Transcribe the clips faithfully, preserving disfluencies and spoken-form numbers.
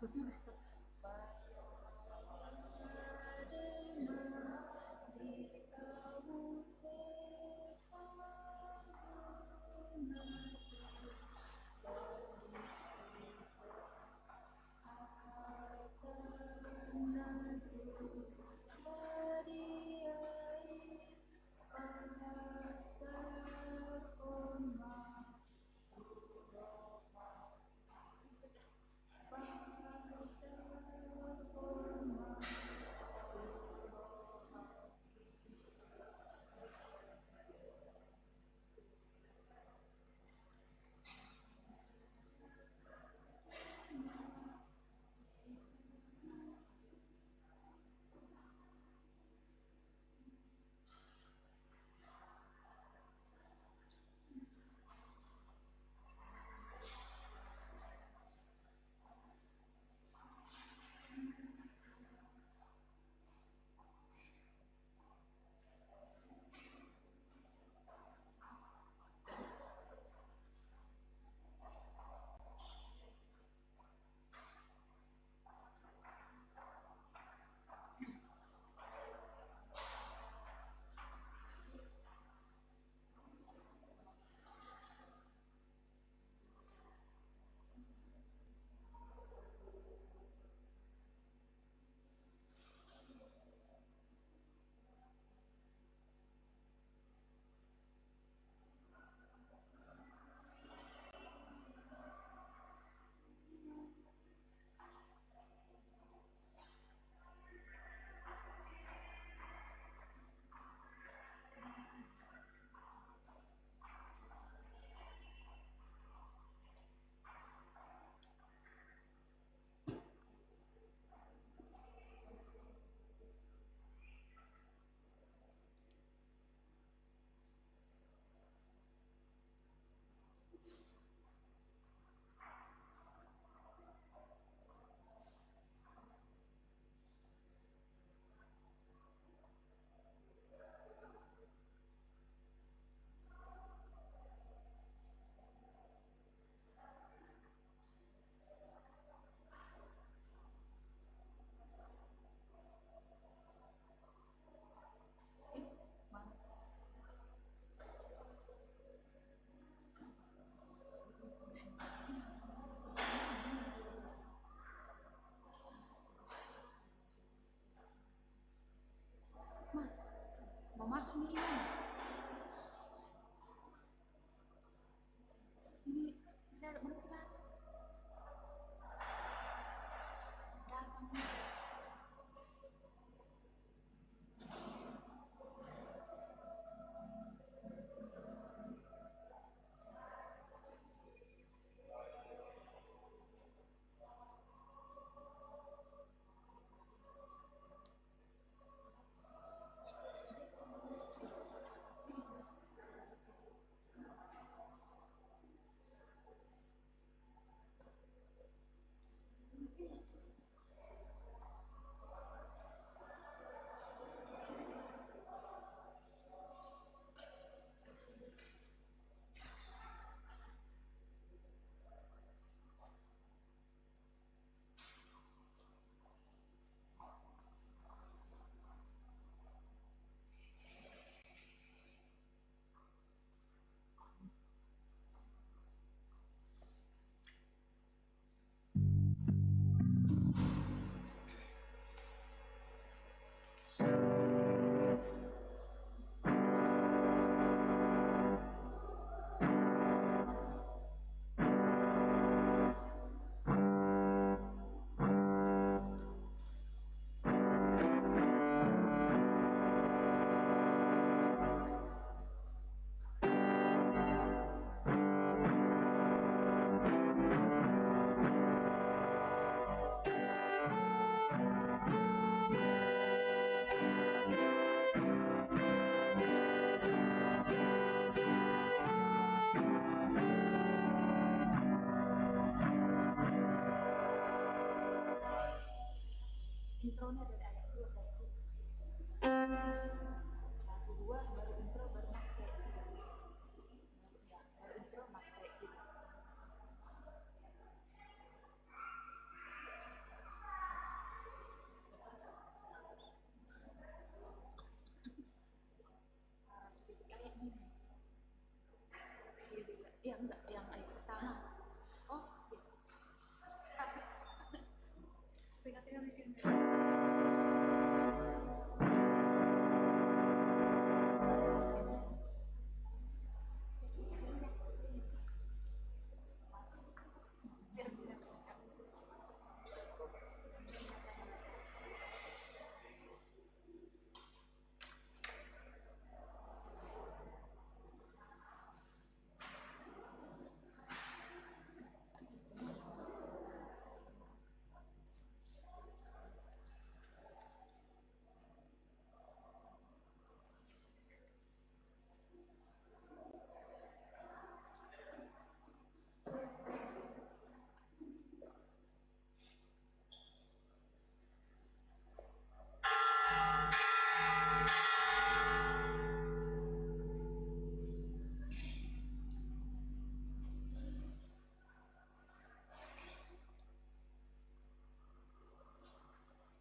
Betul, Ustaz. Ma, mau masuk nih, Iwan. Ini, ini ada menurut kita. Datang.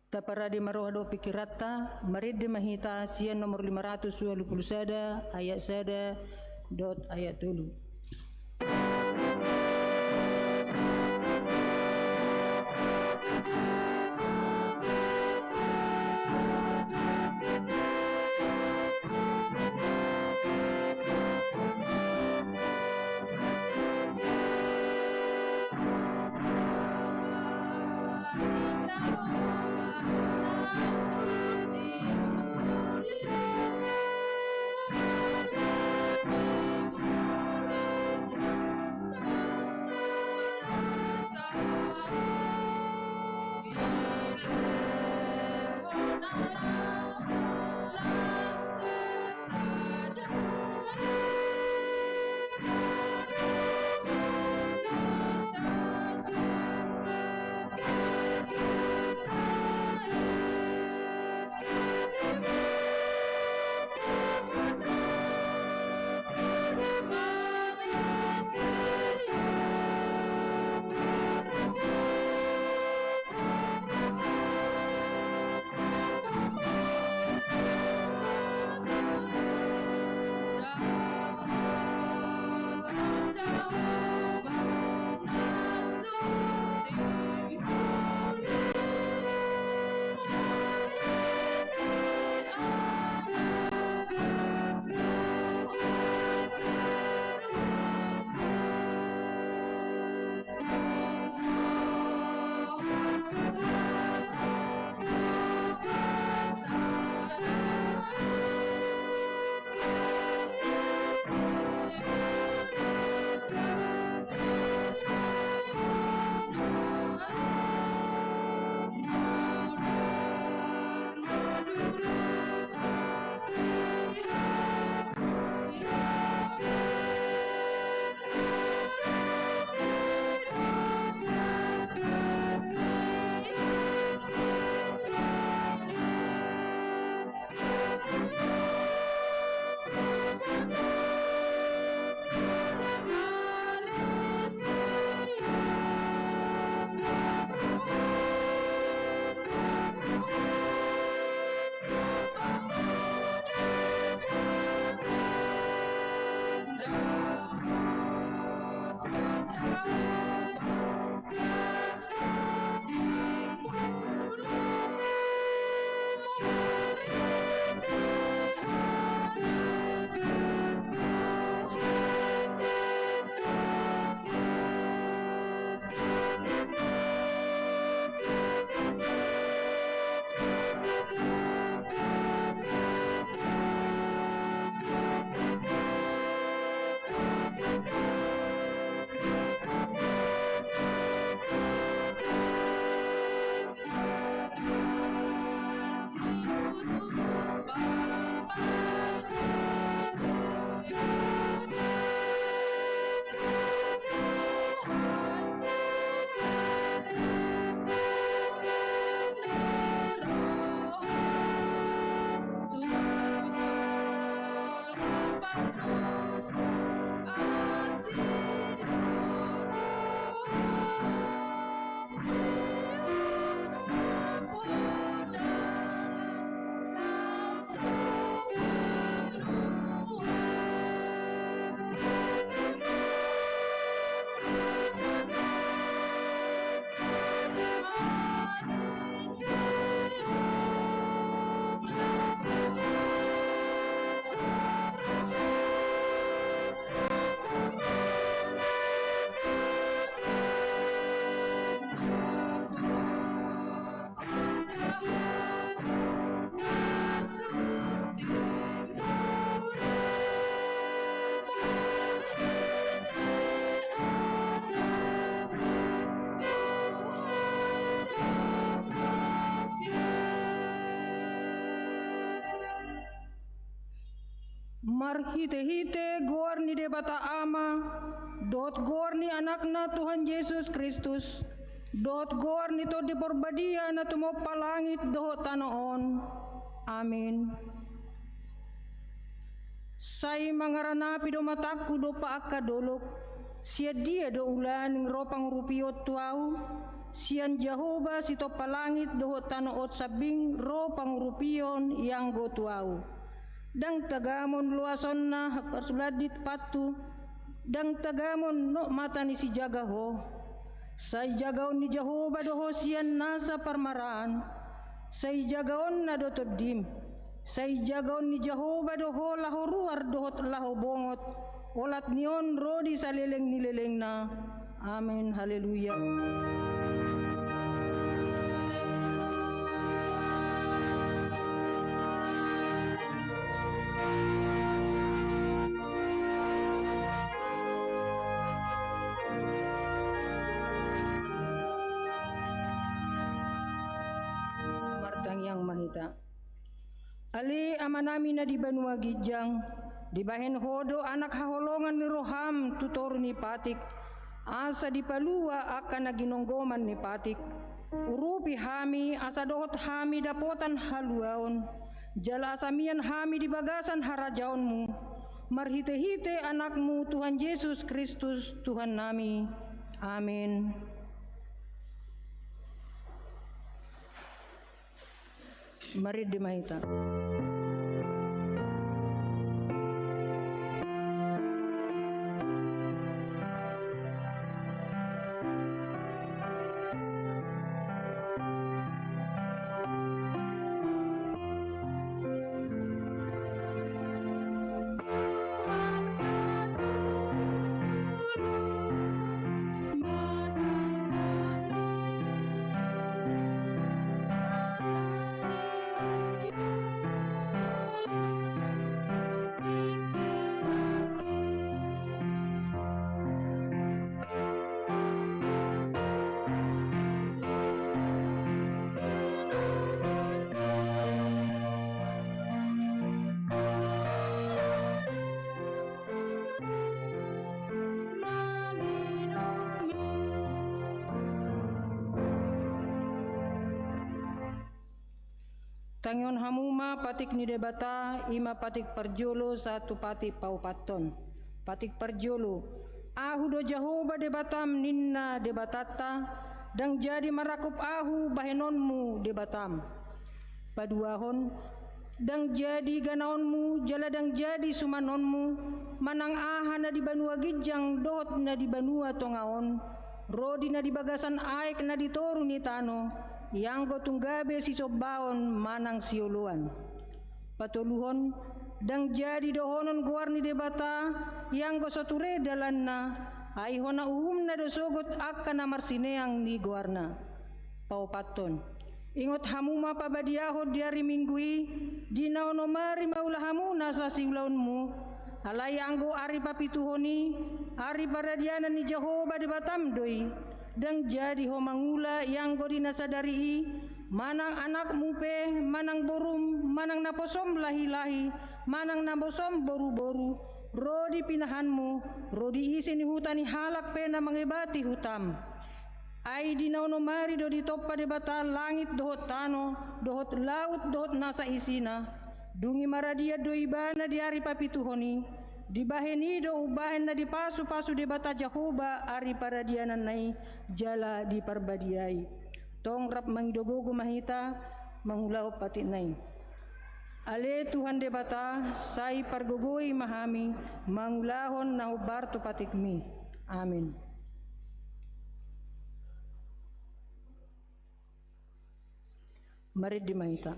Taparade ma roha dohot pingkiranta, marende ma hita sian nomor lima ratus ualu pulu sada, ayat sada dohot ayat tolu. Marhitehite goar ni Debata Ama, dohot goar ni Anakna Tuhan Jesus Kristus, dohot goar ni Tondi Porbadia na tumompa langit dohot tano on. Amin. Sai mangaranapi do matangku dompak angka dolok, sian dia do ulaning ro pangurupion tu ahu? Sian Jahowa sitompa langit dohot tano on sambing ro pangurupion ianggo tu ahu. Ndang tagamon loasonna parsulandit pathu, ndang tagamon nok mata ni sijaga ho. Sai jagaon ni Jahowa do ho sian nasa parmaraan, sai jagaonna do tondim. Sai jagaon ni Jahowa do ho laho ruar dohot laho bongot, olat ni on ro di saleleng ni lelengna. Amen. Haleluya. Martangiang ma hita. Ale Amanami na di banua ginjang, dibahen Ho do anak haholongan ni roham tu toru ni patik, asa dipalua angka na ginonggoman ni patik. Urupi hami asa dohot hami dapotan haluaon, jala asa mian hami di bagasan harajaonmu, marhitehite Anakmu Tuhan Jesus Kristus Tuhannami. Amen. Marende ma hita. Tangihon hamu ma patik ni Debata, i ma patik parjolo sahat tu patik paopathon. Patik parjolo, Ahu do Jahowa Debatam, ninna Debatanta, ndang jadi marangkup Ahu bahenonmu Debatam. Paduahon, ndang jadi ganaonmu jala ndang jadi sumanonmu, manang aha na di banua ginjang dohot na di banua tonga on, ro di na di bagasan aek na di toru ni tano, ianggo tung gabe sisombaon manang sioloan. Patoluhon, ndang jadi dohonon goar ni Debata, ianggo so ture dalanna, ai hona uhumna do sogot angka na marsineang ni goarna. Paopathon, ingot hamu ma pabadiahon di ari Minggu i, di na onom ari maula hamu nasa siulaonmu, alai anggo ari papituhon i, ari paradianan ni Jahowa Debatam do i. Ndang jadi ho mangula ianggo di na sadari i, manang anakmu pe, manang borum, manang naposom lahilahi, manang naposom boruboru, ro di pinahanmu, ro di ise ni huta ni halak pe na mangebati hutam. Ai di na onom ari do ditompa Debata langit dohot tano, dohot laut dohot nasa isina. Dung i maradian do ibana di ari papituhon i, dibahen i do umbahen na dipasupasu Debata Jahowa ari paradiananna i jala diparbadiai. Tong rap mangido gogo ma hita mangulahon patikna i. Ale Tuhan Debata, sai pargogoi ma hami mangulahon na hombar tu patikmi. Amen. Marende ma hita.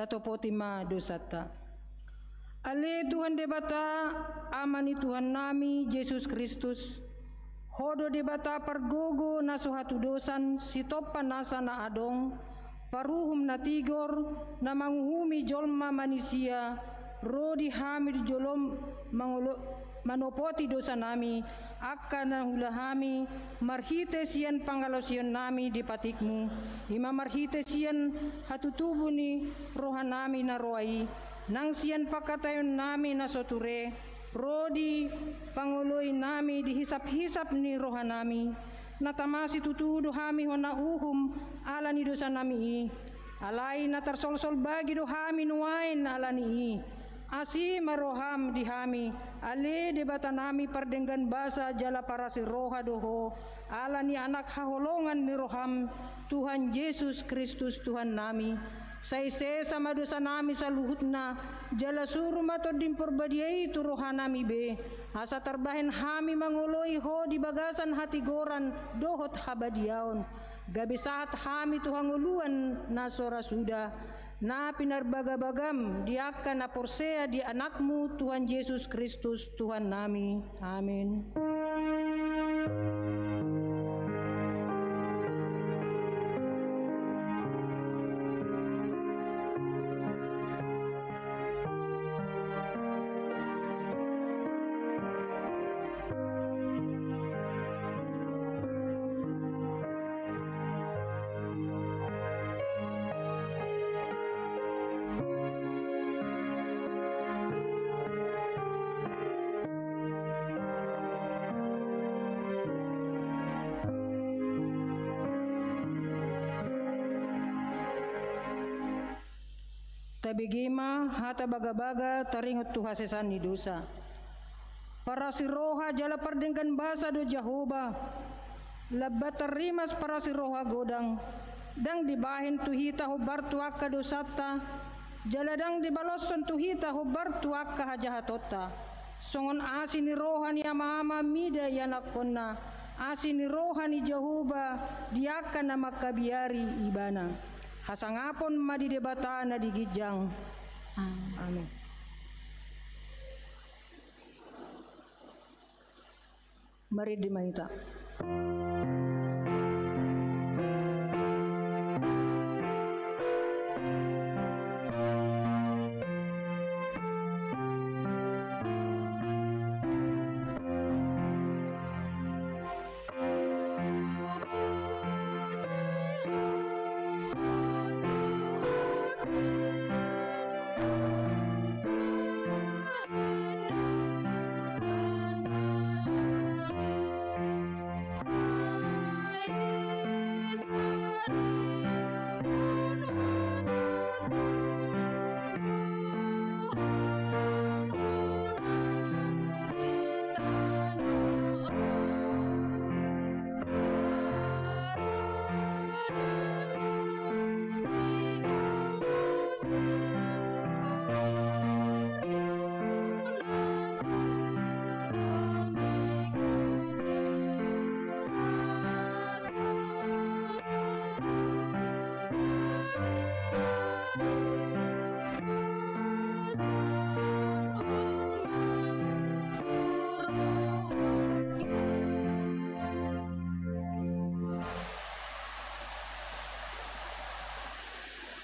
Tatopoti ma dosanta. Ale Tuhan Debata, Ama ni Tuhannami Jesus Kristus, Ho do Debata pargogo na so hatudosan, sitompa nasa na adong, paruhum na tigor, na manguhumi jolma manisia, ro di hami di jolom mangolo-, manopoti dosanami, angka na huula hami, marhite sian pangalaosionnami di patikmu, i ma marhite sian hatutubu ni rohanami na roa i, nang sian pangkataionnami na so ture, ro di pangoloinami di hisap-hisap ni rohanami, na tama situtu do hami hona uhum ala ni dosanami i, alai na tarsolsol bagi do hami nuaeng ala ni i. Asi ma roham di hami, ale Debatanami pardenggan basa jala parasi roha do Ho, ala ni Anak haholongan ni roham, Tuhan Jesus Kristus Tuhannami. Sai sesa ma dosanami saluhutna, jala suru ma Tondim Parbadia i tu rohanami be, asa tarbahen hami mangoloi Ho di bagasan hatigoran dohot habadiaon, gabe sahat hami tu hangoluan na so ra suda, na pinarbagabagam di angka na porsea di Anakmu Tuhan Jesus Kristus Tuhannami. Amin. Tabege ma hata bagabaga taringot tu hasesaan ni dosa. Parasi roha jala pardenggan basa do Jahowa. Lambat tarrimas parasi roha godang, ndang dibahen tu hita hombar tu angka dosanta, jala ndang dibaloshon tu hita hombar tu angka hajahatonta. Songon asi ni roha ni ama-ama mida ianakhonna, asi ni roha ni Jahowa di angka na mangkabiari Ibana. Hasangapon ma di Debata na di ginjang. Amin. Amin. Marende ma hita.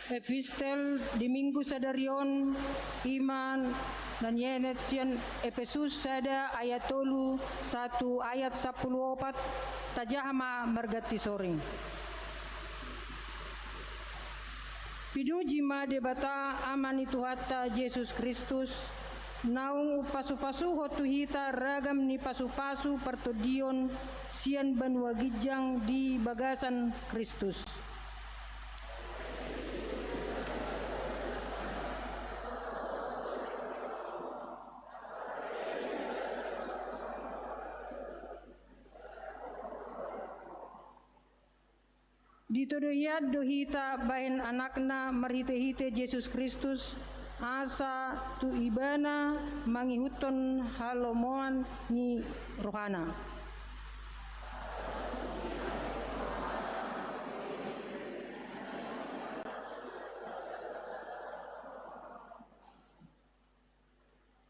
Epistel di Minggu sadari on, i ma na nienet sian Epesus sada ayat tolu sahat tu ayat sampulu opat. Tajaha ma marganti soring. Pinuji ma Debata Ama ni Tuhanta Jesus Kristus, naung umpasupasuhon tu hita ragam ni pasupasu partondion sian banua ginjang di bagasan Kristus. Ditodo hian do hita bahen Anakna marhitehite Jesus Kristus, asa tu Ibana mangihuthon halomoan ni rohana.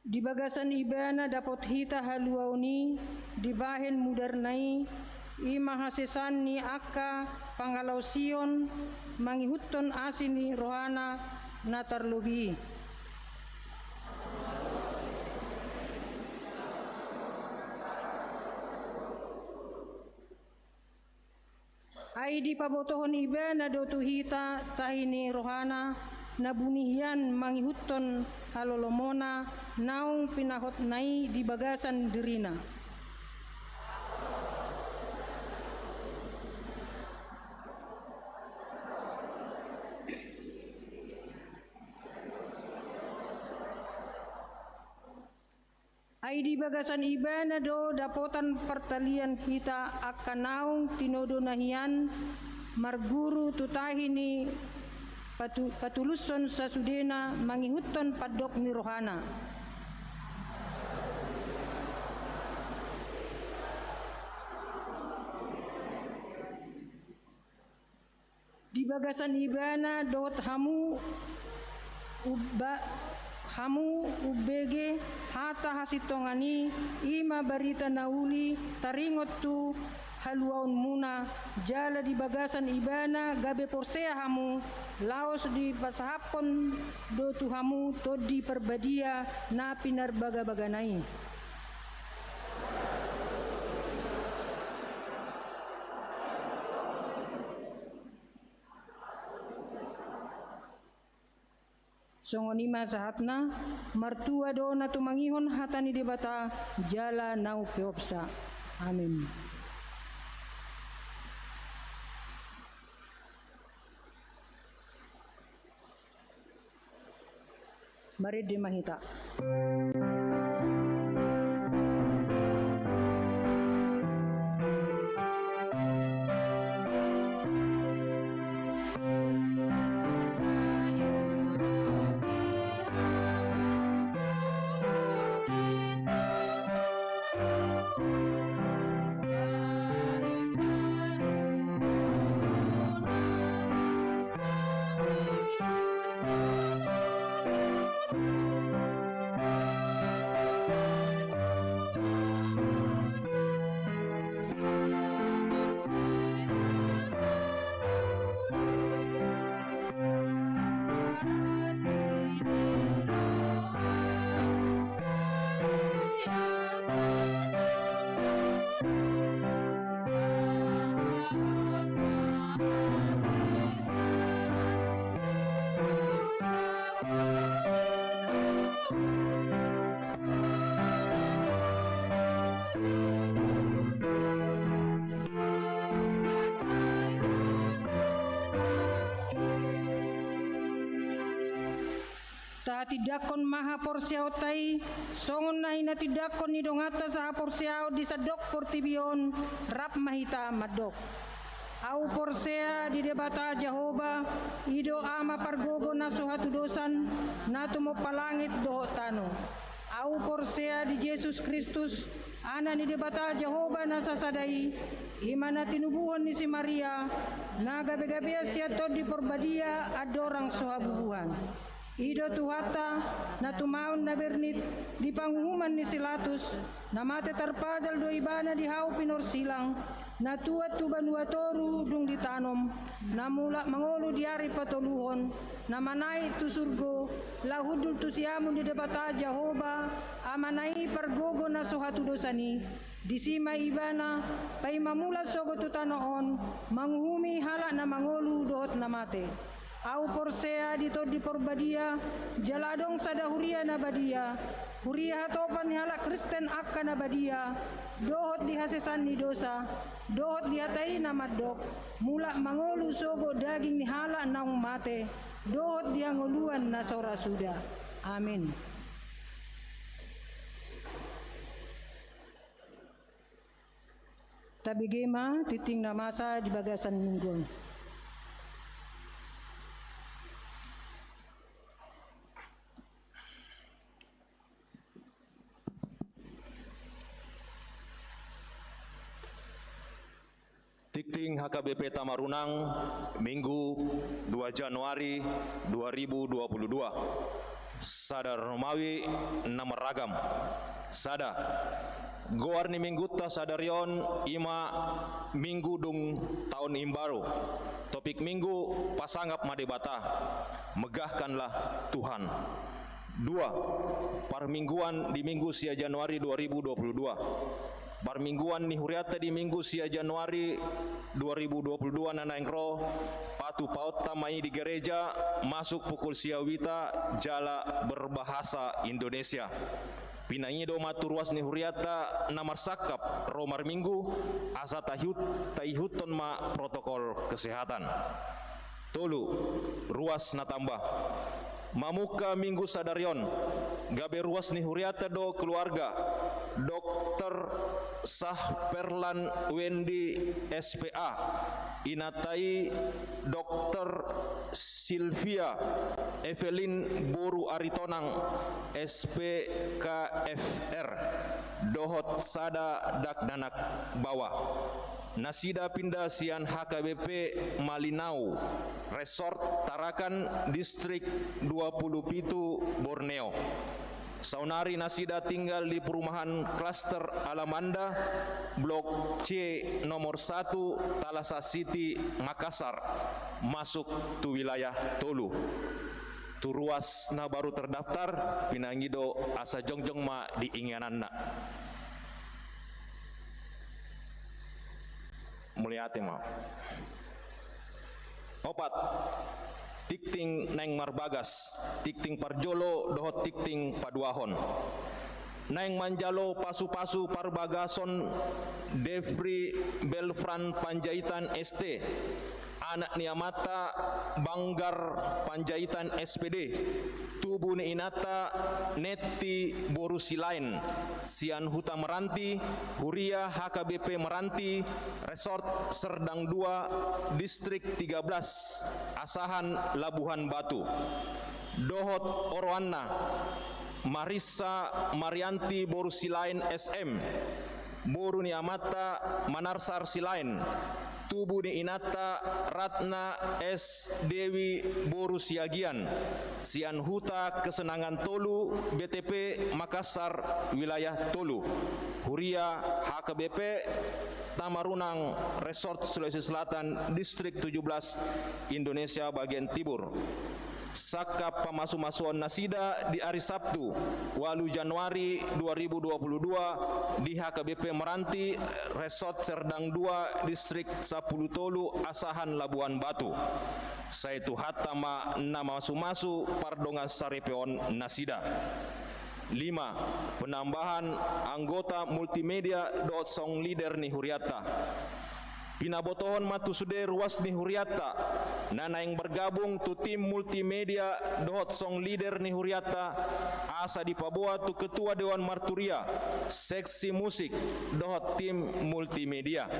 Di bagasan Ibana dapot hita haluaon i, dibahen mudarna i, i ma hasesaan ni angka pangalaosion mangihuthon asi ni rohana na tarlobi i. Ai dipabotohon Ibana do tu hita tahi ni rohana, na buni hian mangihuthon halolomona naung pinahotna i di bagasan dirina. Ai di bagasan Ibana do dapotan partalian hita angka naung tinodona hian marguru tu tahi ni patu-, patulushon sasudena mangihuthon pandok ni rohana. Di bagasan Ibana dohot hamu umba-, hamu umbege hata hasintongan i, i ma barita na uli taringot tu haluaonmuna, jala di bagasan Ibana gabe porsea hamu, laos dipasahaphon do tu hamu Tondi Parbadia na pinarbagabagana i. Songon i ma sahatna, martua do na tumangihon hata ni Debata jala na umpeopsa. Amin. Marende ma hita. Tahatindangkon ma haporseaonta i, songon na hinatindangkon ni donganta sahaporseaon di sandok portibi on rap ma hita mandok. Ahu porsea di Debata Jahowa, i do Ama pargogo na so hatudosan, na tumompa langit dohot tano. Ahu porsea di Jesus Kristus, Anak ni Debata Jahowa na sasada i, i ma na tinubuhon ni si Maria, na gabegabean sian Tondi Parbadia andorang so habubuhan. I do Tuhanta, na tumaon na bernit di panguhuman ni si Latus, na mate tarpajal do ibana di hau pinorsilang, na tuat tu banua toru dung ditanom, na mulak mangolu di ari patoluhon, na manaek tu surgo, laho hundul tu siamun ni Debata Jahowa, Amana i pargogo na so hatudosan i, disi ma ibana, paima mulak sogot tu tano on, manguhumi halak na mangolu dohot na mate. Ahu porsea di Tondi Parbadia, jala adong sada huria na badia, huria hatopan ni halak Kristen angka na badia, dohot di hasesaan ni dosa, dohot di hata i na mandok, mulak mangolu sogot daging ni halak naung mate, dohot di hangoluan na so ra suda. Amin. Tabege ma tingting na masa di bagasan minggu on. Tingting H K B P Tamarunang, Minggu, dua Januari dua ribu dua puluh dua. Sada Romawi na marragam. Sada. Goar ni minggunta sadari on i ma Minggu Dung Taon Imbaru. Topik Minggu: Pasangap ma Debata, megahkanlah Tuhan. Dua. Parmingguan di Minggu sia Januari dua ribu dua puluh dua. Parmingguan ni hurianta di Minggu sia Januari dua ribu dua puluh dua na naeng ro: Patupaonta ma i di gareja, masuk pukul sia uita jala berbahasa Indonesia. Pinangido ma tu ruas ni hurianta na marsangkap ro marminggu, asa taihut-, taihuthon ma protokol kesehatan. Tolu. Ruas na tamba. Mamungka Minggu sadari on, gabe ruas ni hurianta do keluarga Dokter Sahperlan Wendy, S P A, inanta i Dokter Silvia Evelyn boru Aritonang, S P K F R, dohot sada dakdanak baoa. Nasida pinda sian H K B P Malinau Resort Tarakan, Distrik dua puluh pitu, Borneo. Saonari nasida tinggal di perumahan Klaster Alamanda, Blok C, nomor satu, Thalassa City, Makassar, masuk tu wilayah tolu. Tu ruas na baru terdaftar, pinangido asa jongjong ma di ingananna. Mauliate ma. Opat. Tingting naeng marbagas, tingting parjolo dohot tingting paduahon. Naeng manjalo pasupasu parbagason Devri Belfran Panjaitan, S T, anak ni amanta Banggar Panjaitan, S P D, tubu ni inanta Netti boru Silaen, sian Huta Meranti, huria H K B P Meranti, Resort Serdang dua, Distrik tiga belas, asahan Labuhan Batu. Dohot oroanna, Marissa Marianti boru Silaen, S M, boru ni amanta Manarsar Silaen, tubu ni inanta Ratna S Dewi boru Siagian, sian Huta Kesenangan tolu, B T P Makassar, wilayah tolu, huria H K B P Tamarunang, Resort Sulawesi Selatan, Distrik tujuh belas, Indonesia bagian timur. Sangkap pamasumasuon nasida di ari Sabtu, ualu Januari dua ribu dua puluh dua, di H K B P Meranti, Resort Serdang dua, Distrik sampulu tolu, asahan Labuan Batu. Sai Tuhanta ma na mamasumasu pardongan saripeon nasida. Lima. Penambahan anggota multimedia dohot song leader ni hurianta. Pinabotohon ma tu sude ruas ni hurianta na naeng bergabung tu tim multimedia dohot song leader ni hurianta, asa dipaboa tu ketua dewan marturia, seksi musik, dohot tim multimedia.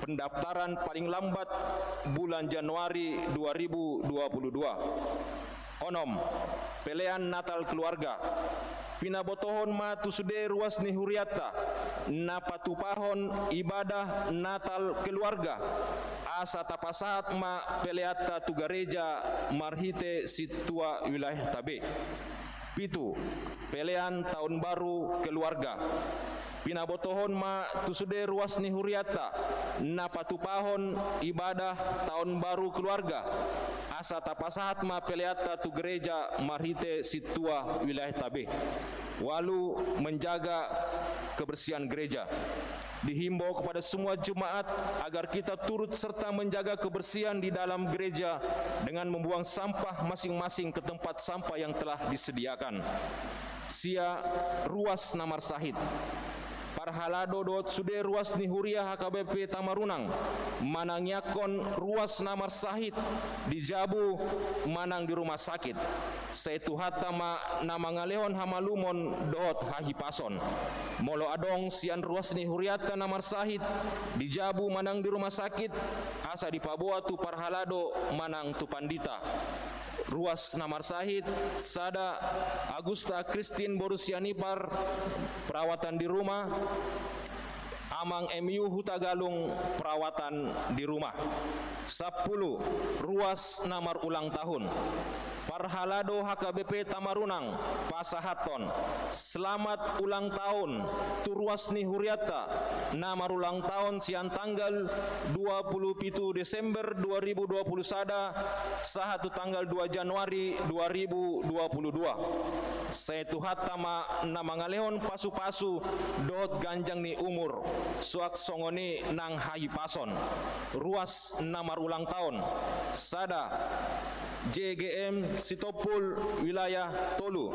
Pendaftaran paling lambat bulan Januari dua ribu dua puluh dua. Onom. Pelean Natal keluarga. Pinabotohon ma tu sude ruas ni hurianta na patupahon ibadah Natal keluarga, asa tapasahat ma peleanta tu gareja marhite sintua wilayahta be. Pitu. Pelean taon baru keluarga. Pinabotohon ma tu sude ruas ni hurianta na patupahon ibadah taon baru keluarga, asa tapasahat ma peleanta tu gereja marhite sintua wilayahta be. Walu, menjaga kebersihan gereja. Dihimbau kepada semua jemaat agar kita turut serta menjaga kebersihan di dalam gereja dengan membuang sampah masing-masing ke tempat sampah yang telah disediakan. Sia, ruas na marsahit. Parhalado dohot sude ruas ni huria H K B P Tamarunang manangiangkon ruas na marsahit di jabu manang di rumah sakit. Sai Tuhanta ma na mangalehon hamalumon dohot hahipason. Molo adong sian ruas ni hurianta na marsahit di jabu manang di rumah sakit, asa dipaboa tu parhalado manang tu pandita. Ruas na marsahit: sada, Agusta Christine boru Sianipar, perawatan di rumah. Amang M U Hutagalung, perawatan di rumah. Sampulu. Ruas na marulang tahun: Parhalado H K B P Tamarunang pasahathon selamat ulang tahun tu ruas ni hurianta na marulang tahun sian tanggal dua puluh pitu Desember dua ribu dua puluh sada sahat tu tanggal dua Januari dua ribu dua puluh dua. Sai Tuhanta ma na mangalehon pasupasu dohot ganjang ni umur, suang songon i nang hahipason. Ruas na marulang tahun: sada, J G M Sitompul, wilayah tolu.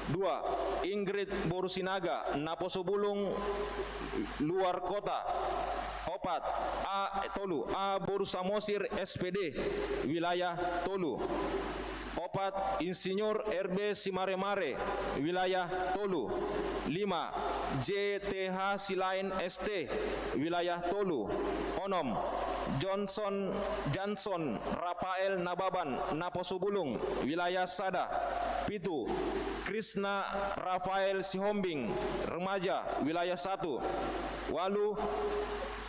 Dua, Ingrid boru Sinaga, Naposo Bulung, luar kota. Opat, A, tolu, A boru Samosir, S P D, wilayah tolu. Opat, Insinyur R B Simaremare, wilayah tolu. Lima, J T H Silain, S T, wilayah tolu. Onom, Johnson, Johnson Rafael Nababan, Naposo Bulung, wilayah sada. Pitu, Krisna Rafael Sihombing, remaja, wilayah satu. Ualu,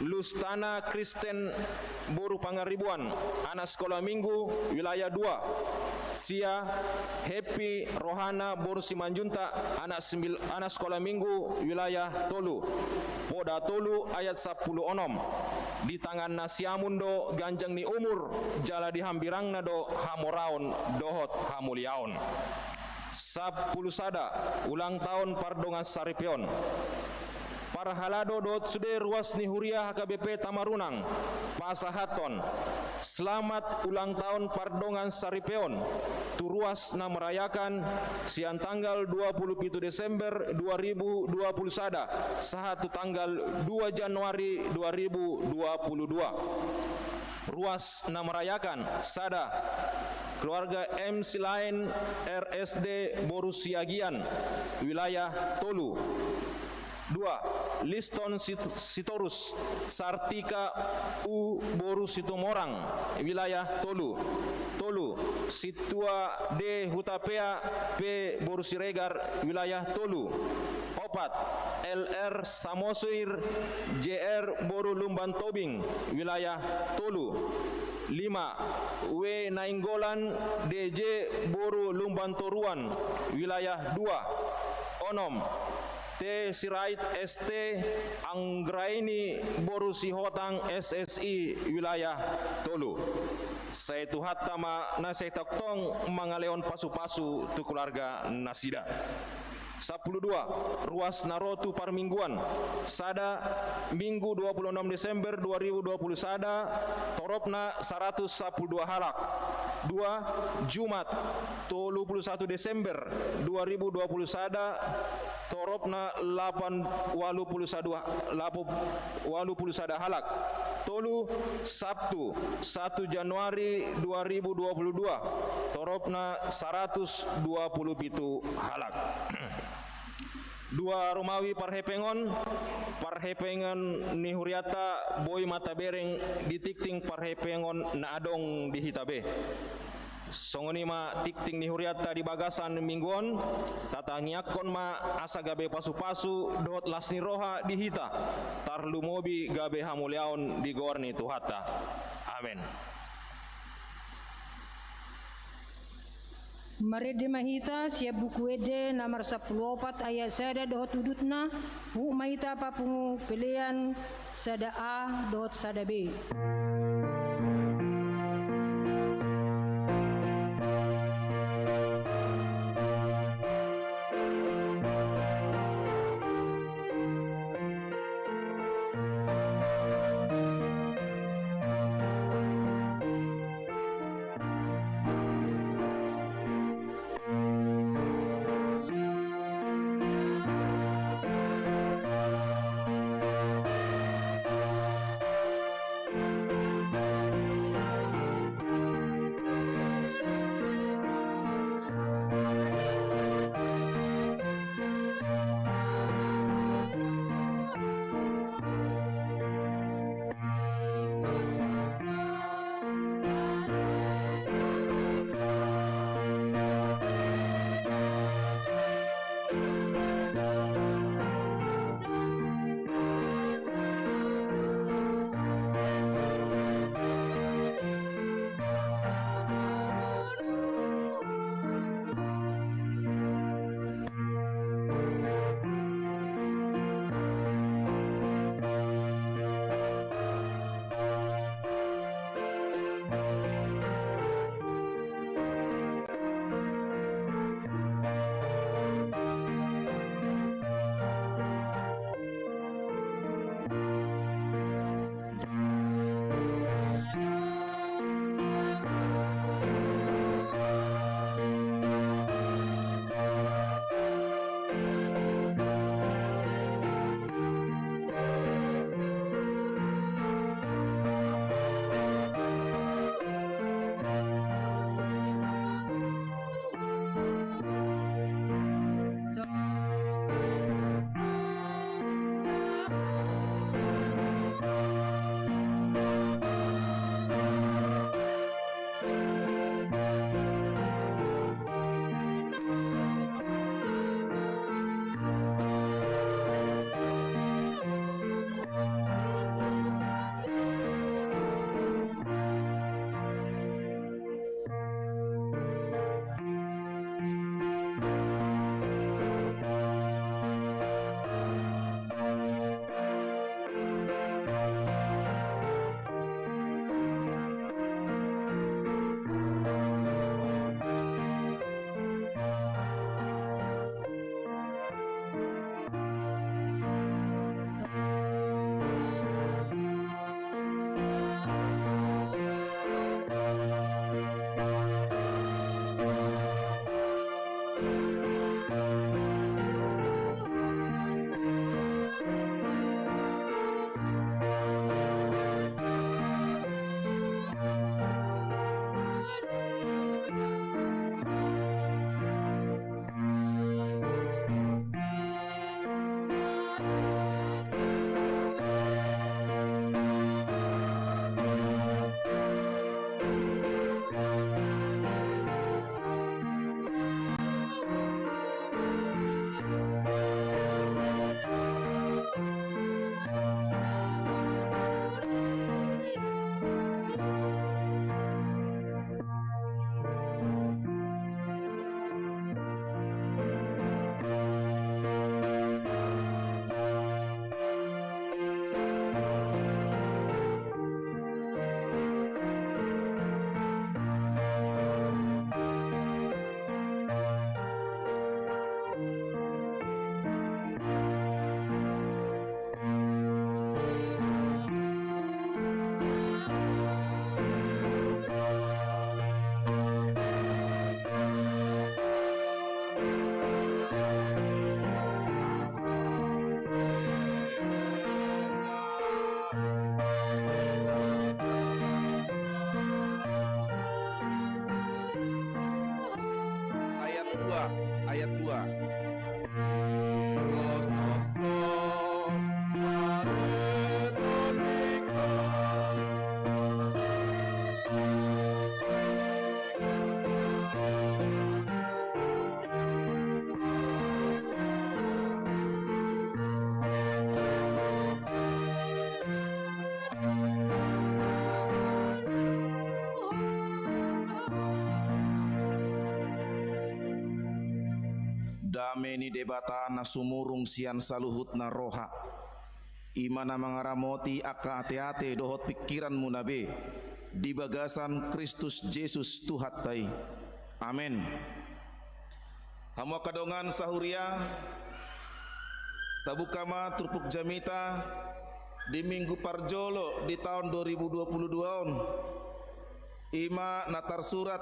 Lustana Kristen boru Pangaribuan, anak sekolah minggu, wilayah dua. Sia, Happy Rohana boru Simanjuntak, anak sembil-, anak sekolah minggu, wilayah tolu. Poda tolu ayat sampulu onom. Di tangan nasiamun do ganjang ni umur, jala di hambirangna do hamoraon dohot hamuliaon. Sampulu sada, ulang tahun pardongan saripeon. Parhalado dohot sude ruas ni huria H K B P Tamarunang pasahathon selamat ulang tahun pardongan saripeon tu ruas na merayakan sian tanggal dua puluh pitu Desember dua ribu dua puluh sada sahat tu tanggal dua Januari dua ribu dua puluh dua. Ruas na merayakan: sada, keluarga M Silain, R S D boru Siagian, wilayah tolu. Dua, Liston Sit-, Sitorus, Sartika U boru Situmorang, wilayah tolu. Tolu, Sintua D Hutapea P boru Siregar, wilayah tolu. Opat, L R Samosir J R boru Lumban Tobing, wilayah tolu. Lima, W Nainggolan D J boru Lumban Toruan, wilayah dua. Onom, T Sirait S T Anggraini boru Sihotang S S I, wilayah tolu. Sai Tuhanta ma na sai tongtong mangalehon pasupasu tu keluarga nasida. Sampulu dua, ruas na ro tu parmingguan: sada, Minggu dua puluh enam Desember dua ribu dua puluh sada, toropna saratus sampulu dua halak. Dua, Jumat, tolu puluh satu Desember dua ribu dua puluh sada, toropna lapan, ualu puluh sada, lapan, ualu puluh sada halak. Tolu, Sabtu, satu Januari dua ribu dua puluh dua, toropna saratus dua puluh pitu halak. Dua rumawi parhepengon, parhepengon ni hurianta boi ma tabereng di tingting parhepengon na adong di hita be. Songon i ma tingting ni hurianta di bagasan minggu on, tatangiangkon ma asa gabe pasupasu dohot las ni roha di hita, tarlumobi gabe hamuliaon di goar ni Tuhanta. Amen. Marende ma hita sian Buku Ende nomor sampulu opat ayat sada dohot udutna, huhut ma hita papungu pelean sada A dohot sada B. Ayat dua. Dame ni Debata na sumurung sian saluhutna roha, i ma na mangaramoti angka ateate dohot pingkiranmuna be di bagasan Kristus Jesus Tuhanta i. Amen. Hamu angka dongan sahuria, tabuka ma turpuk jamita di minggu parjolo di taon dua ribu dua puluh dua on, i ma na tarsurat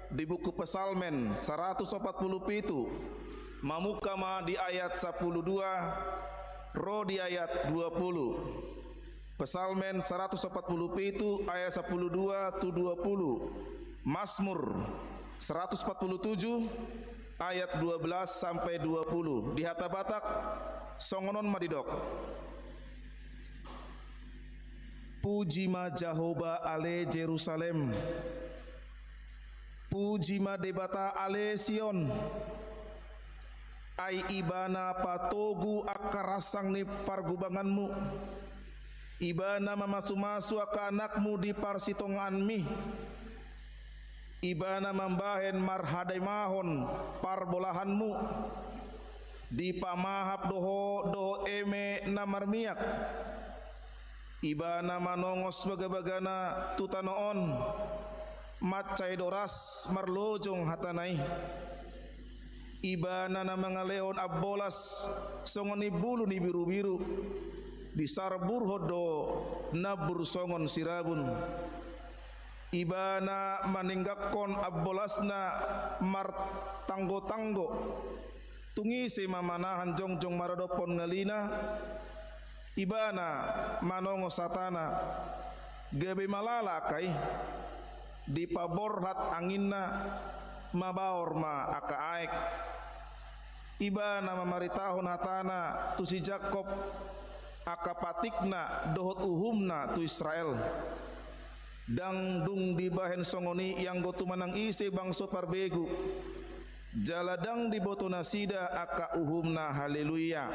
di buku Psalmen saratus opat pulu pitu, mamungka ma di ayat sampulu dua ro di ayat dua pulu. Psalmen saratus opat pulu pitu ayat sampulu dua tu dua pulu. Mazmur saratus opat pulu tujuh ayat dua belas sampai dua pulu. Di hata Batak, songon on ma didok: Puji ma Jahowa ale Jerusalem. Puji ma Debata ale Sion. Ai Ibana patogu angka ransang ni pargubanganmu. Ibana mamasumasu angka anakmu di parsitongaanmi. Ibana mambahen marhadaimahon parbolahanmu. Dipamahap do ho dohot eme na marmiak. Ibana manongos bagabagana tu tano on. Mansai do ras marlojong hatana i. Ibana na mangalehon ambolas songon imbulu ni birubiru. Disarburhon do nambur songon sirabun. Ibana maninggangkon ambolasna martanggotanggo. Tung ise ma manahan jongjong maradophon ngalina? Ibana manongos hatana, gabe malala angka i. Dipaborhat anginna, mabaor ma angka aek. Ibana mamaritahon hatana tu si Jakkob, angka patikna dohot uhumna tu Israel. Ndang dung dibahen songon i ianggo tu manang ise bangso parbegu. Jala ndang diboto nasida angka uhumna. Haleluya.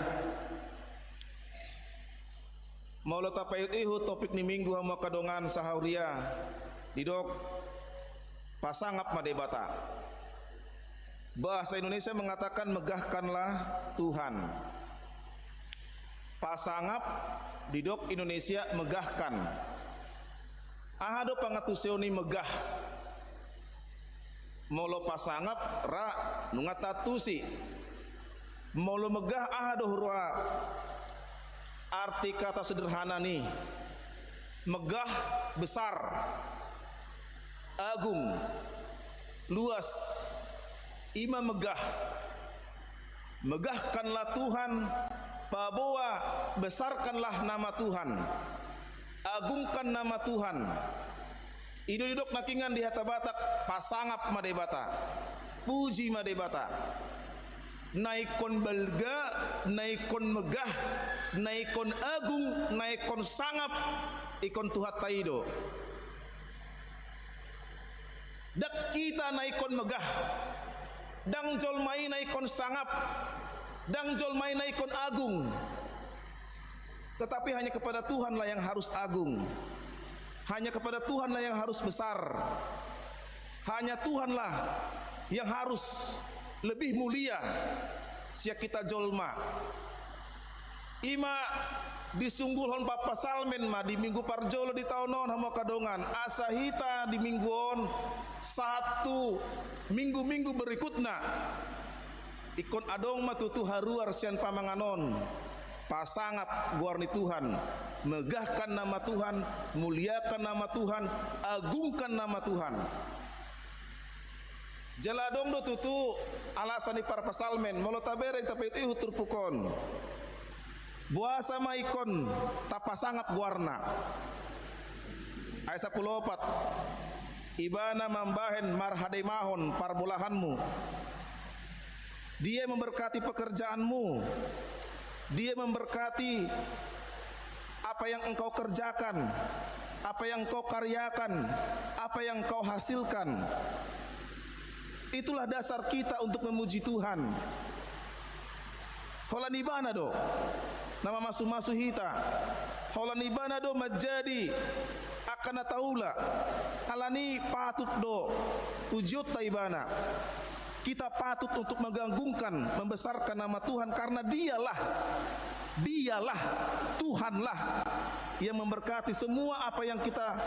Molo tapaihutihut topik ni minggu, hamu angka dongan sahuria, didok: Pasangap ma Debata. Bahasa Indonesia mengatakan, "Megahkanlah Tuhan." Pasangap, didok Indonesia megahkan. Aha do pangantusion ni megah? Molo pasangap, ra, nunga taantusi. Molo megah, aha do huroha arti kata sederhana ni megah? Besar, agung, luas, i ma megah. Megahkanlah Tuhan, paboa, besarkanlah nama Tuhan, agungkan nama Tuhan. I do didok nangkiningan di hata Batak, pasangap ma Debata, puji ma Debata. Na ingkon balga, na ingkon megah, na ingkon agung, na ingkon sangap, ingkon Tuhanta i do. Ndang hita na ingkon megah, ndang jolma i na ingkon sangap, ndang jolma i na ingkon agung. Tetapi hanya kepada Tuhanlah yang harus agung. Hanya kepada Tuhanlah yang harus besar. Hanya Tuhanlah yang harus lebih mulia sian hita jolma. I ma disunggulhon papasalmen ma di minggu parjolo di taon on, hamu angka dongan, asa hita di minggu on sahat tu minggu-minggu berikutna, ingkon adong ma tutu haruar sian pamangan on. Pasangap goar ni Tuhan, megahkan nama Tuhan, muliakan nama Tuhan, agungkan nama Tuhan. Jala adong do tutu alasan ni parpasalmen, molo tabereng tapaihutihut turpuk on. Boasa ma ingkon tapasangap goarna? Ayat sampulu opat. Ibana mambahen marhadaimahon parbolahanmu. Dia memberkati pekerjaanmu. Dia memberkati apa yang engkau kerjakan, apa yang engkau karyakan, apa yang engkau hasilkan. Itulah dasar kita untuk memuji Tuhan. Holan Ibana do na mamasu-masu hita. Holan Ibana do manjadi angka na taula. Alani patut do pujionta Ibana. Kita patut untuk mengagungkan, membesarkan nama Tuhan, karena Dialah, Dialah, Tuhanlah yang memberkati semua apa yang kita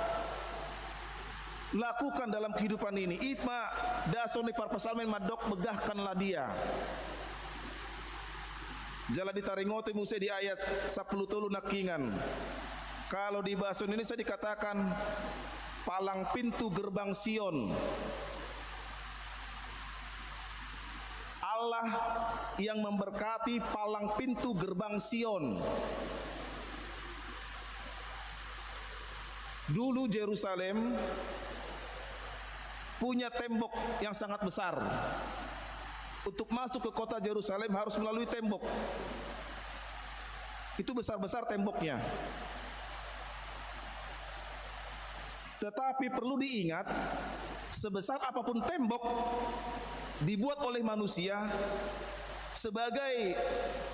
lakukan dalam kehidupan ini. I ma dasar ni parpsalmen mandok, begahkanlah Dia. Jala ditaringoti muse di ayat sampulu tolu nangkingan. Kalau di bahasa Indonesia dikatakan palang pintu gerbang Sion. Allah yang memberkati palang pintu gerbang Sion. Dulu Jerusalem punya tembok yang sangat besar. Untuk masuk ke kota Jerusalem harus melalui tembok. Itu besar-besar temboknya. Tetapi perlu diingat, sebesar apapun tembok dibuat oleh manusia sebagai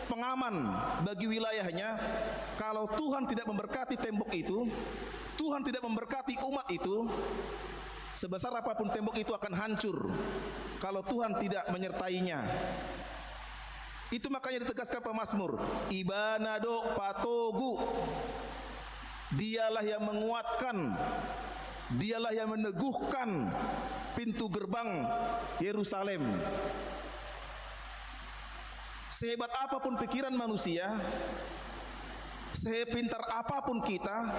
pengaman bagi wilayahnya, kalau Tuhan tidak memberkati tembok itu, Tuhan tidak memberkati umat itu, sebesar apapun tembok itu akan hancur kalau Tuhan tidak menyertainya. Itu makanya ditegaskan pemazmur, Ibana do patogu. Dialah yang menguatkan, Dialah yang meneguhkan pintu gerbang Yerusalem. Sehebat apapun pikiran manusia, sepintar apapun kita,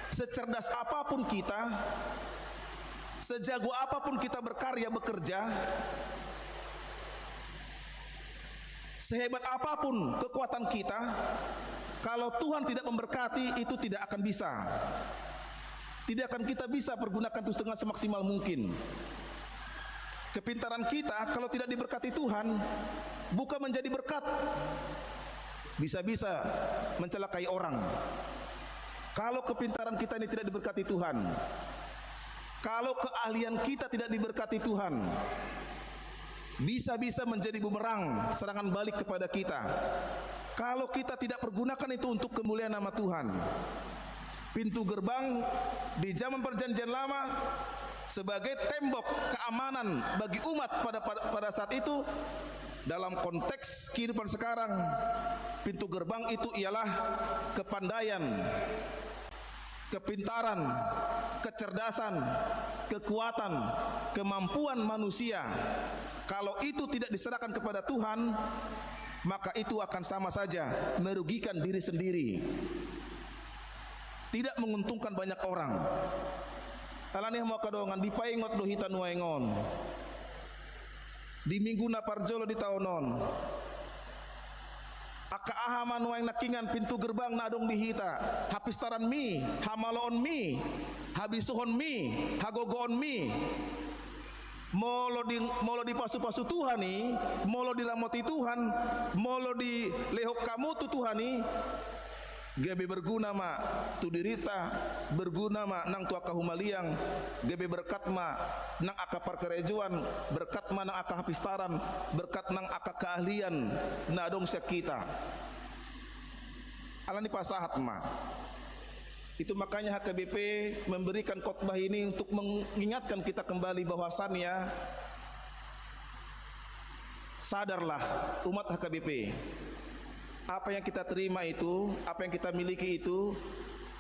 secerdas apapun kita, sejago apapun kita berkarya, bekerja, sehebat apapun kekuatan kita, kalau Tuhan tidak memberkati, itu tidak akan bisa. Tidak akan kita bisa pergunakan itu dengan semaksimal mungkin. Kepintaran kita, kalau tidak diberkati Tuhan, bukan menjadi berkat, bisa-bisa mencelakai orang. Kalau kepintaran kita ini tidak diberkati Tuhan, kalau keahlian kita tidak diberkati Tuhan, bisa-bisa menjadi bumerang, serangan balik kepada kita. Kalau kita tidak pergunakan itu untuk kemuliaan nama Tuhan. Pintu gerbang di zaman Perjanjian Lama sebagai tembok keamanan bagi umat pada, pada, pada saat itu, dalam konteks kehidupan sekarang, pintu gerbang itu ialah kepandaian, kepintaran, kecerdasan, kekuatan, kemampuan manusia. Kalau itu tidak diserahkan kepada Tuhan, maka itu akan sama saja merugikan diri sendiri. Tidak menguntungkan banyak orang. Alani i, hamu angka dongan, dipaingot do hita nuaeng on. Di minggu na parjolo di taon on, angka aha ma nuaeng nangkingan pintu gerbang na adong di hita? Hapistaranmi, hamaloonmi, habisuhonmi, hagogoonmi. Molo di, molo dipasupasu Tuhan i, molo diramoti Tuhan, molo dilehon hamu tu Tuhan i, gabe berguna ma tu dirita, berguna ma nang tu angka humaliang, gabe berkat ma nang angka parkarejoan, berkat ma nang angka hapistaran, berkat nang angka keahlian na adong sian hita. Alani pasahat ma. Itu makanya H K B P memberikan khotbah ini untuk mengingatkan kita kembali bahwasannya, sadarlah, umat H K B P. Apa yang kita terima itu, apa yang kita miliki itu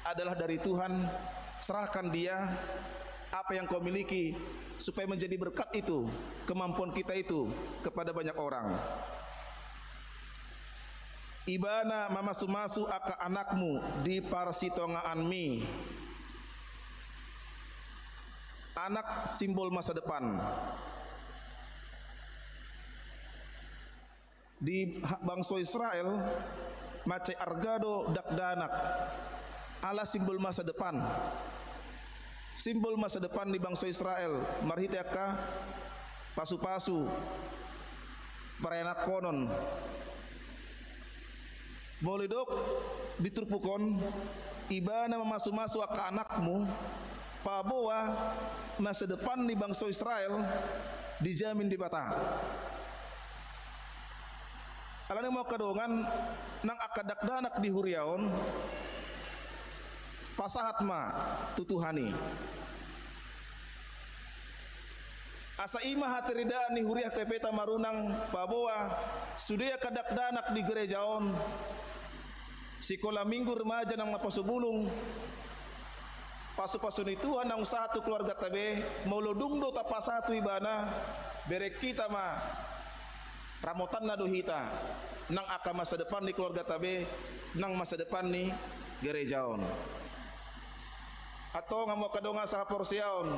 adalah dari Tuhan. Serahkan Dia apa yang kau miliki, supaya menjadi berkat itu, kemampuan kita itu, kepada banyak orang. Ibana mamasumasu angka anakmu di parsitongaanmi. Anak simbol masa depan. Di ha-, bangso Israel, mansai arga do dakdanak. Ala simbol masa depan. Simbol masa depan ni bangso Israel marhite angka pasupasu. Paranakhon on. Molo didok di turpuk on, ibana mamasumasu angka anakmu, paboa masa depan ni bangso Israel dijamin Debata. Alani i ma angka dongan, nang angka dakdanak di huria on, pasahat ma tu Tuhan i. Asa i ma hataridaan ni huria K P T Marunang, paboa sude angka dakdanak di gereja on, sikola minggu, remaja nang naposo bulung, pasupasu ni Tuhan naung sahat tu keluarganta be, molo dung do tapasahat tu ibana, bereng hita ma, ramotanna do hita, nang angka masa depan ni keluarganta be, nang masa depan ni gereja on. Antong hamu angka dongan sahaporseaon,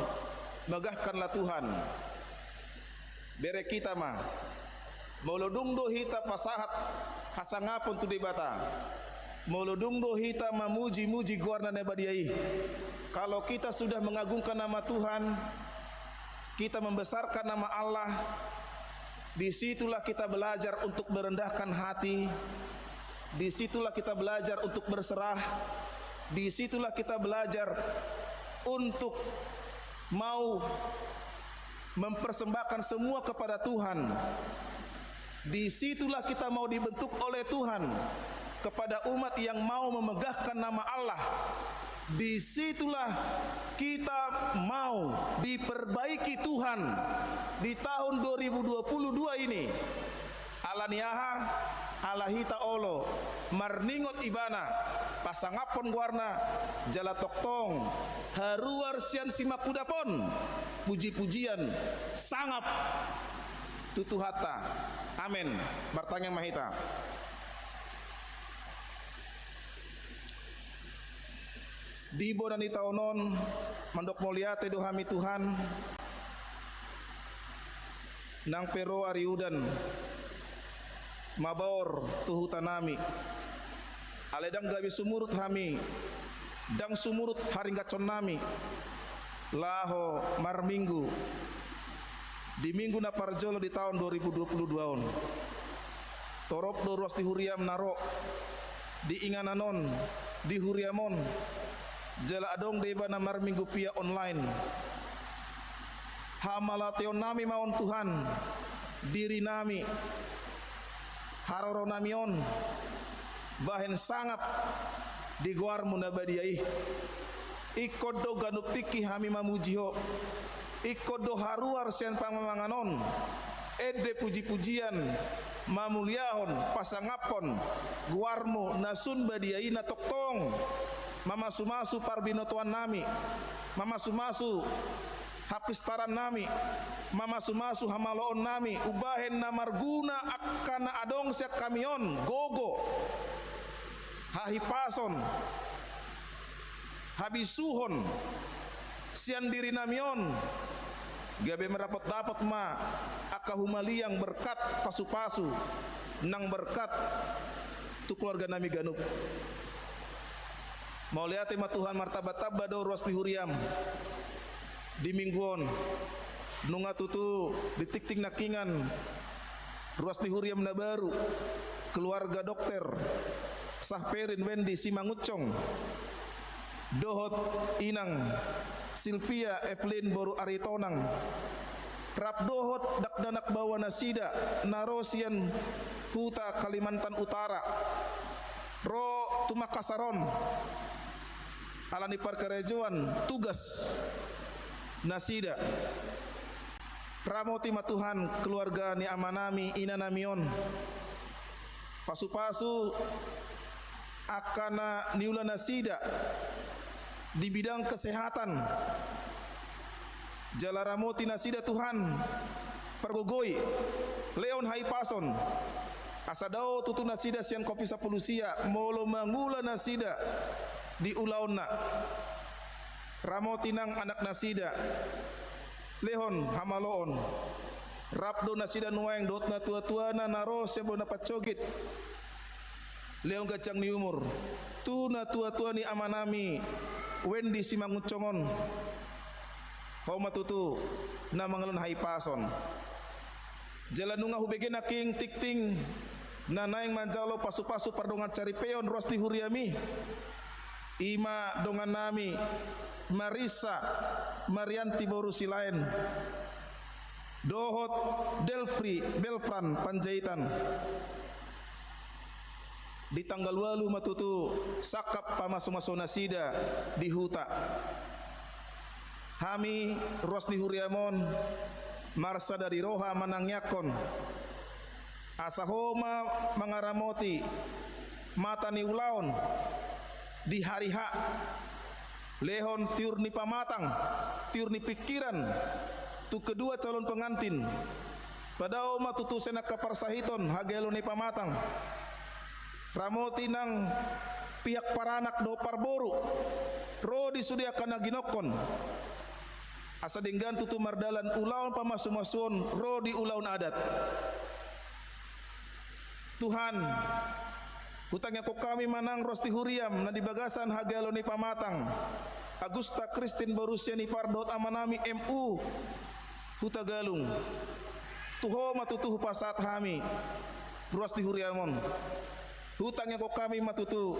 megahkanlah Tuhan. Bereng hita ma, molo dung do hita pasahat hasangapon tu Debata, molo dung do hita mamuji-muji goarna na badia i. Kalau kita sudah mengagungkan nama Tuhan, kita membesarkan nama Allah, di situlah kita belajar untuk merendahkan hati, di situlah kita belajar untuk berserah, di situlah kita belajar untuk mau mempersembahkan semua kepada Tuhan. Di situlah kita mau dibentuk oleh Tuhan kepada umat yang mau memegahkan nama Allah. Di situlah kita mau diperbaiki Tuhan di tahun dua ribu dua puluh dua ini. Alani aha? Ala hita olo marningot ibana, pasangaphon goarna, jala tongtong haruar sian simangkudap on puji-pujian sangap tu Tuhanta. Amen. Martangiang ma hita. Di bona ni taon on, mandok mauliate do hami Tuhan, nang pe ro ari udan mabaor tu huta nami. Alai ndang gabe sumurut hami, ndang sumurut haringgathon nami laho marminggu di minggu na parjolo di taon dua ribu dua puluh dua on. Torop do ruas ni huriam na ro di inganan on, di huriam on, jala adong do ibana marminggu via online. Hamauliateon nami ma on Tuhan, diri nami, haroro nami on, bahen sangap di goarmu na badia i. Ingkon do ganup tingki hami mamuji Ho. Ingkon do haruar sian pamamangan on, ende puji-pujian, mamuliahon, pasangaphon goarmu na sun badia i na tongtong mamasumasu parbinotoan nami, mamasumasu hapistaran nami, mamasumasu hamaloon nami, umbahen na marguna angka na adong sian hami on, gogo, hahipason, habisuhon sian diri nami on, gabe mardapot-dapot ma angka humaliang berkat pasu-pasu nang berkat tu keluarga nami ganup. Mauliate ma Tuhan, martamba-tamba do ruas ni huriam di minggu on. Nunga tutu di tingting nangkiningan ruas ni huriam na baru, keluarga dokter Sahperin Wendy Simangunsong, dohot inang Silvia Evelyn boru Aritonang, rap dohot dakdanak baoa nasida na ro sian huta Kalimantan Utara, ro tu Makassar on, alani parkarejoan tugas nasida. Ramoti ma Tuhan keluarga ni amanami, inanami on. Pasu-pasu angka na niula nasida di bidang kesehatan. Jala ramoti nasida Tuhan, pargogoi, lehon hahipason, asa dao tutu nasida sian covid sampulu sia molo mangula nasida di ulaonna. Ramoti nang anak nasida, lehon hamaloon. Rap do nasida nuaeng dohot natua-tuana na ro sian bona pansogit, lehon ganjang ni umur tu natua-tua ni amanami Wendy Simangunsong on. Ho ma tutu na mangalehon hahipason. Jala nunga hubege nangkin tingting na naeng manjalo pasupasu pardongan saripeon ruas ni huriami, i ma dongannami Marissa Marianti boru Silaen dohot Delfri Belfran Panjaitan. Di tanggal ualu ma tutu sangkap pamasumasu nasida di huta. Hami ruas ni huriam on marsadari roha manangiangkon asa Ho ma mangaramoti mata ni ulaon di hari H, lehon tiur ni pamatang, tiur ni pingkiran tu kedua calon pengantin. Padao ma tutu sian angka parsahiton hagalo ni pamatang. Ramoti nang pihak paranak dohot parboru ro di sude angka na ginokkon, asa denggan tutu mardalan ulaon pamasumasuon ro di ulaon adat. Tuhan, hutangiangkon hami ma nang ruas ni huriam na di bagasan hagalo ni pamatang Agusta Kristin boru Sianipar dohot amanami M U Hutagalung. Tu Ho ma tutu hupasahat hami ruas ni huriam on. Hutangiangkon hami ma tutu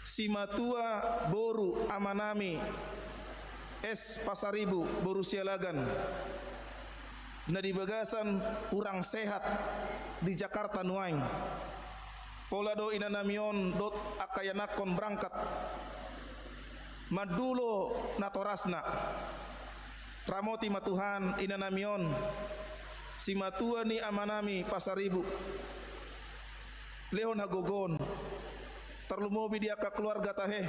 simatua boru amanami S Pasaribu boru Sialagan, na di bagasan hurang sehat di Jakarta nuaeng. Pola do inanami on dohot angka ianakhon berangkat mandulo natorasna. Ramoti ma Tuhan inanami on, simatua ni amanami Pasaribu. Lehon hagogoon, tarlumobi di angka keluarga tahe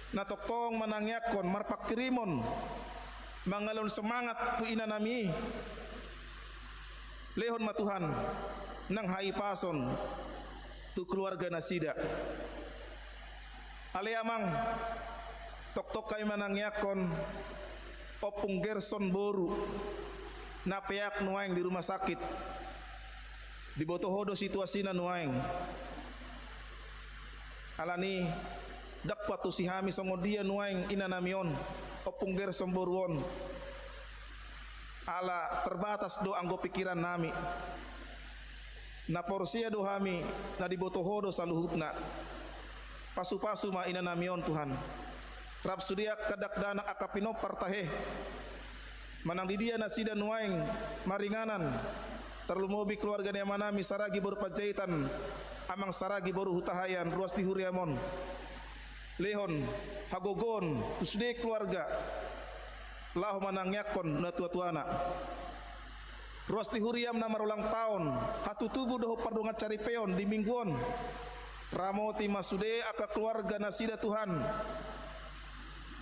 na tongtong manangiangkon, marpanghirimon, mangalehon semangat tu inanami i. Lehon ma Tuhan nang hahipason tu keluarga nasida. Ale Amang, tongtong hami manangiangkon Ompung Gerson boru na peak nuaeng di rumah sakit. Diboto Ho do situasina nuaeng. Alani i, ndang huantusi hami songon dia nuaeng inanami on, Ompung Gerson boru on. Ala terbatas do anggo pingkirannami. Na porsea do hami, na diboto Ho do saluhutna. Pasupasu ma inanami on Tuhan. Rap sude angka dakdanak angka pinompar tahe. Manang di dia nasida nuaeng maringanan, tarlumobi keluarga ni amanami Saragi boru Panjaitan, Amang Saragi boru Hutahaean, ruas ni huriam on. Lehon hagogoon tu sude keluarga laho manangiangkon natuatuana. Ruas ni huriam na marulang taon, hatutubu dohot pardongan saripeon di minggu on. Ramoti ma sude angka keluarga nasida Tuhan.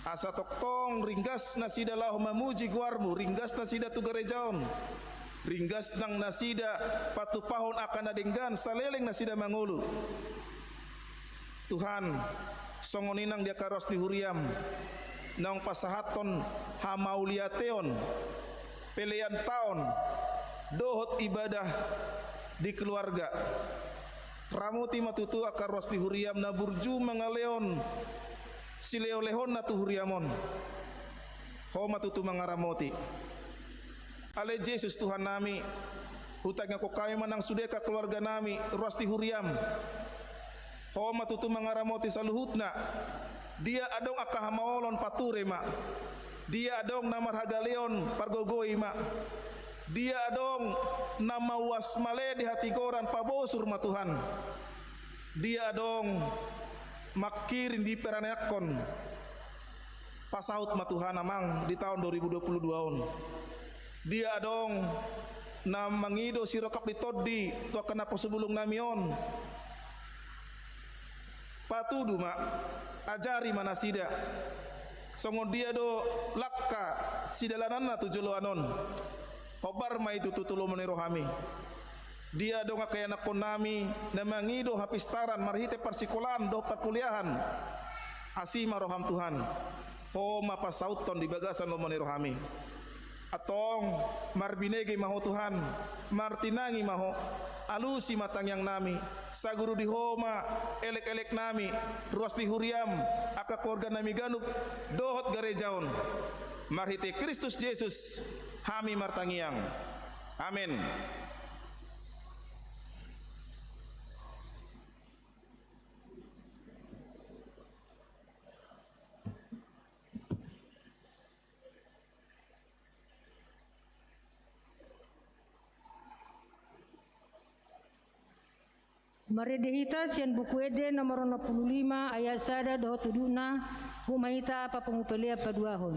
Asa tongtong ringgas nasida laho mamuji goarmu, ringgas nasida tu gareja on. Ringgas nang nasida patupahon angka na denggan saleleng nasida mangolu. Tuhan, songon i nang di angka ruas ni huriam, naung pasahathon hamauliateon, pelean taon, dohot ibadah di keluarga. Ramoti ma tutu angka ruas ni huriam na burju mangalehon silehonlehonna tu huriam on. Ho ma tutu mangaramoti. Ale Jesus Tuhannami, hutangiangkon hami ma nang sude angka keluarganami, ruas ni huriam. Ho ma tutu mangaramoti saluhutna. Dia adong angka hamaolon, pature ma. Dia adong na marhagaleon, pargogoi ma. Dia adong na mauas male di hatigoran, pabosur ma Tuhan. Dia adong mangkirim di peranakhon, pasaut ma Tuhan Amang di taon dua ribu dua puluh dua on. Dia adong na mangido sirongkap ni tondi tu angka na pasubulungnami on, patudu ma, ajari ma nasida songon dia do langka sidalananna tu joloan on. Hombar ma i tutu tu lomo ni rohami. Dia adong angka ianakhonnami na mangido hapistaran marhite parsikolaan dohot parkuliahan. Asi ma roham Tuhan. Ho ma pasauthon di bagasan lomo ni rohami. Antong, marbinege ma Ho Tuhan, martinangi ma Ho. Alusi ma tangiangnami, saguru di Ho ma elekeleknami, ruas ni huriam, angka keluarganami ganup, dohot gareja on. Marhite Kristus Jesus hami martangiang. Amen. Marende hita sian Buku Ende nomor onom pulu lima ayat sada dohot udutna, huma hita papungu pelean paduahon.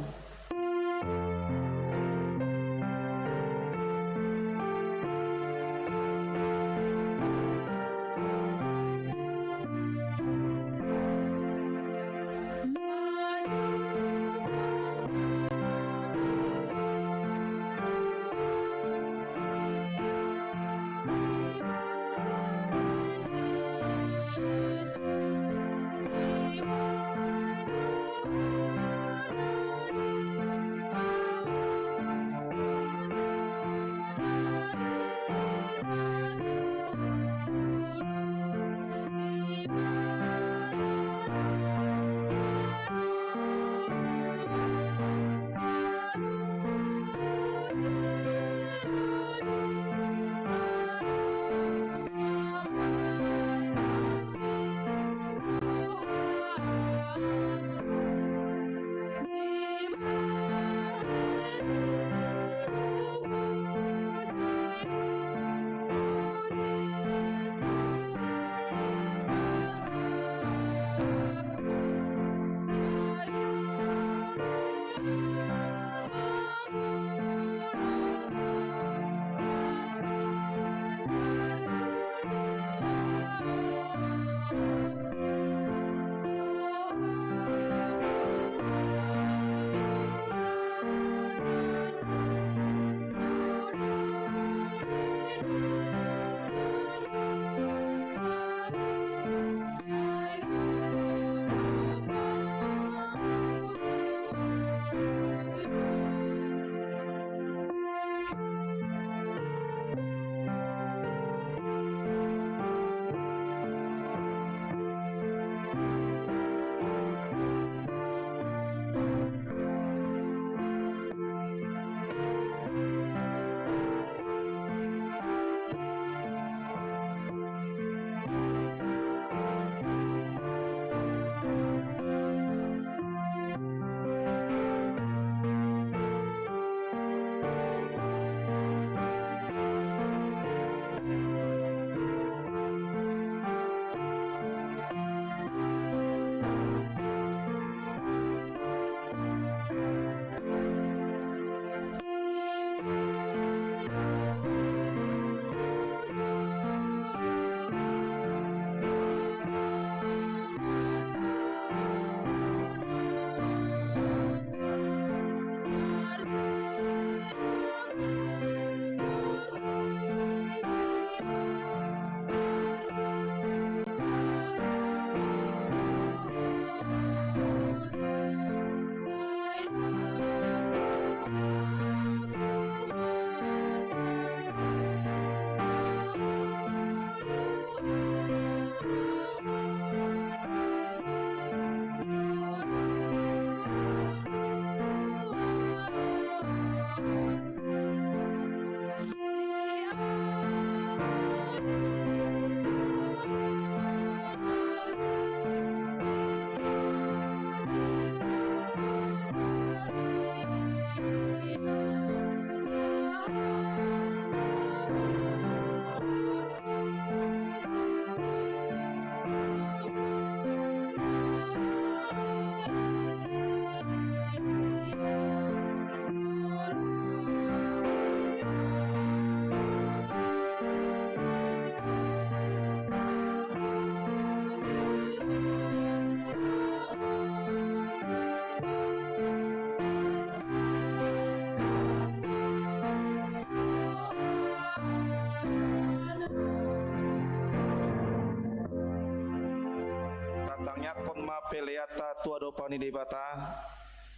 Tatangiangkon ma peleanta tu adopan ni Debata,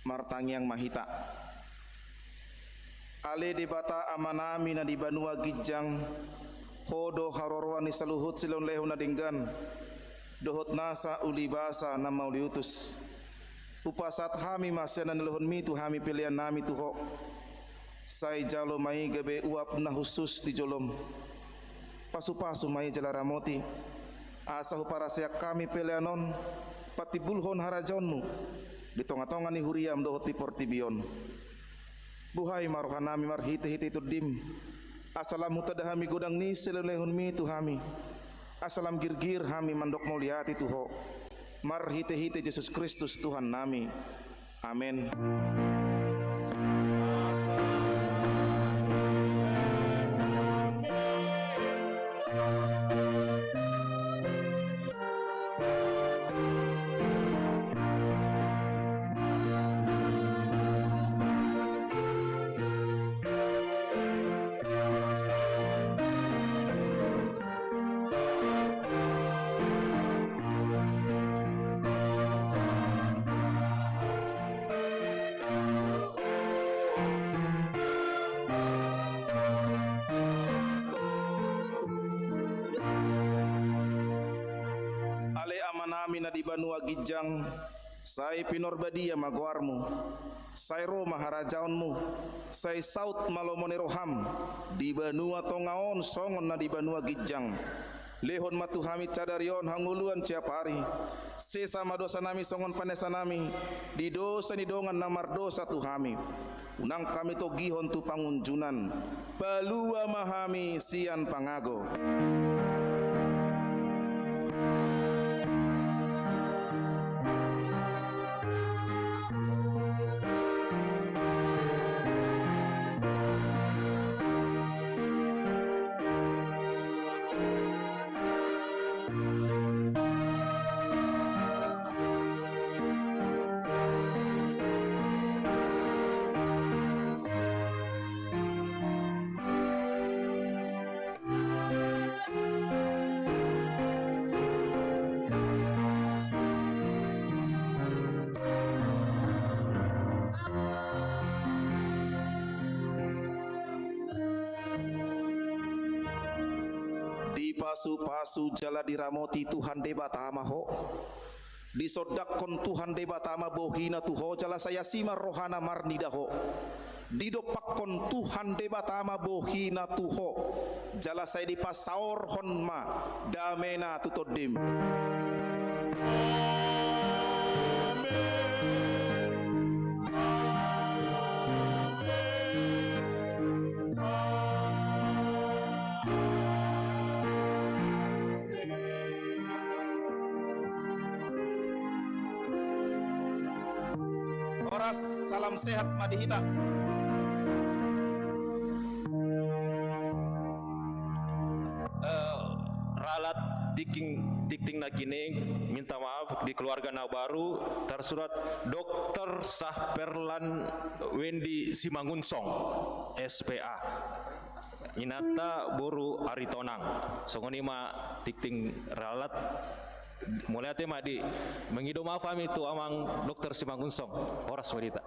martangiang ma hita. Ale Debata Amanami na di banua ginjang, Ho do haroroan ni saluhut silehonlehon na denggan, dohot nasa ulibasa na mauliutus. Hupasahat hami ma sian na nilehonmi tu hami peleannami tu Ho. Sai jalo ma i gabe uap na hushus di jolom. Pasupasu ma i jala ramoti, asa huparaseak hami pelean on patimbulhon harajaonmu di tongatonga ni huriam dohot di portibi on. Buhai ma rohanami marhitehite Tondim, asa lam hutanda hami godang ni silehonlehonmi tu hami, asa lam girgir hami mandok mauliate tu Ho, marhitehite Jesus Kristus Tuhannami. Amen. Ale Amanami na di banua ginjang, sai pinarbadia ma goarmu. Sai ro ma harajaonmu. Sai saut ma lomo ni roham di banua tonga on songon na di banua ginjang. Lehon ma tu hami sadari on hangoluan siapari. Sesa ma dosanami songon panesanami di dosa ni dongan na mardosa tu hami. Unang hami togihon tu pangunjunan. Palua ma hami sian pangago. Dipasupasu jala diramoti Tuhan Debata ma ho. Disondangkon Tuhan Debata ma bohina tu ho jala sai asi ma rohana marnida ho. Didompakkon Tuhan Debata ma bohina tu ho jala sai dipasaorhon ma damena tu tondim. Amen. Amen. Horas, salam sehat ma di hita. Eh, ralat tingting, tingting na kini, minta maaf, di keluarga na baru tersurat Dokter Sahperlan Wendi Simangunsong, S P A. Inanta boru Aritonang. Songon i ma tingting ralat. Mauliate ma di, mangido maaf hami tu amang Dokter Simangunsong. Horas ma di hita.